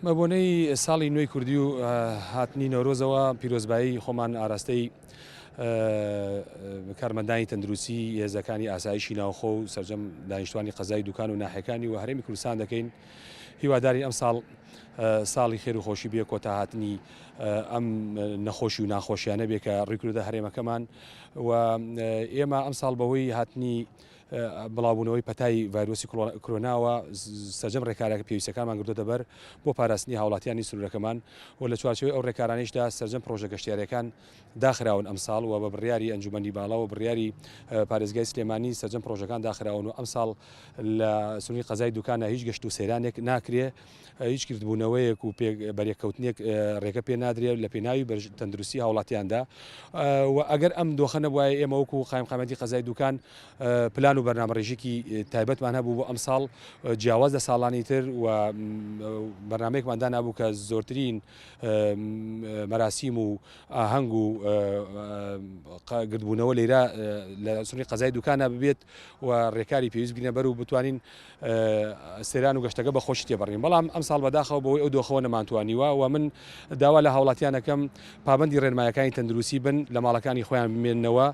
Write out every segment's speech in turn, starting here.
بە بۆنەی ساڵی نوێی کوردی و هاتنی نەورۆزەوە پیرۆزبایی خۆمان ئاراستەی کارمەندانی تەندروستی، هێزەکانی ئاسایشی ناوخۆ و سەرجەم دانیشتوانی قەزای دوکان و ناحیەکانی و هەرێمی کوردستان دەکەین. هیوادارین ئەمساڵ ساڵی خێر و خۆشی بێ، کۆتا هاتنی ئەم نەخۆشی و ناخۆشیانە بێ کە ڕوویکردە هەرێمەکەمان و ئێمە ئەمساڵ بەهۆی هاتنی بڵاوبوونەوەی پەتای ڤایرۆسی کرۆناوە سەرجەم ڕێکارە پێویستەکانمان گرتۆتە بەر بۆ پاراستنی هاوڵاتیانی سنوورەکەمان و لە چوارچێوەی ئەو ڕێکارانەیشدا سەرجەم پڕۆژە گەشتیارییەکان داخراون ئەمساڵ و بە بڕیاری ئەنجومەنی باڵا و بڕیاری پارێزگای سلێمانی سەرجەم پڕۆژەکان داخراون و ئەمساڵ لە سنووری قەزای دوکانە هیچ گەشت و سەیرانێک ناکرێ. هیچ گردبوونەوەیەک و بەرێککەوتنێک ڕێگە پێ نادرێت لە پێناوی تەندروستی هاوڵاتیاندا و ئەگەر ئەم دۆخە نەبوایە ئێمە وەکو قایمقامیەتی قەزای دوکان پلان و بەرنامەڕێژیکی تایبەتمان هەبوو بۆ ئەمساڵ جیاواز لە ساڵانی تر و بەرنامەیەکمان دانابوو کە زۆرترین مەراسیم و ئاهەنگ و گردبوونەوە لێرە لە سنووری قەزای دوکانە ببێت و ڕێکاری پێویست بگرینە بەر و بتوانین سەیران و گەشتەکە بە خۆشی تێبڕین بەڵام ئەمساڵ بەداخەوە بەهۆی ئەو دۆخەوە نەمانتوانیوە و من داوا لە هاوڵاتیان ئەکەم پابەندی ڕێنمایەکانی تەندروستی بن لە ماڵەکانی خۆیان بمێننەوە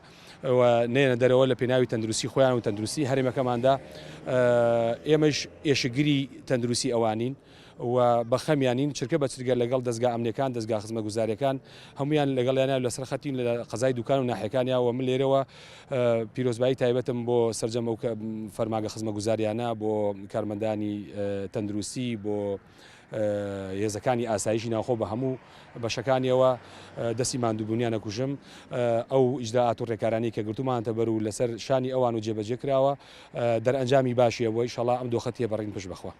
و نەیەنە دەرەوە لە پێناوی تەندروستی خۆیان و تەندروستی هەرێمەکەماندا ئێمەش ئێشکگری تەندروستی ئەوانین. و بە خەمیانین، چرکە بە چرگە لەگەڵ دەزگا ئەمنیەکان، دەزگا خزمەتگوزاریەکان هەموویان لەگەڵیانە لەسەر خەتین لە قەزای دوکان و ناحیەکانیا و من لێرەوە پیرۆزبایی تایبەتم بۆ سەرجەم ئەو فەرمانگە خزمەتگوزاریانە بۆ کارمەندانی تەندروستی بۆ هێزەکانی ئاسایشی ناوخۆ بە هەموو بەشەکانیەوە دەستی ماندووبوونیان ئەکوژم ئەو ئیجرائات و ڕێکارانەی کە گرتوومانەتە بەر و لەسەر شانی ئەوان و جێبەجێ کراوە دەرئەنجامی باشی هەبووە ئیشەڵا ئەم دۆخە تێبەڕین پشت بەخوا.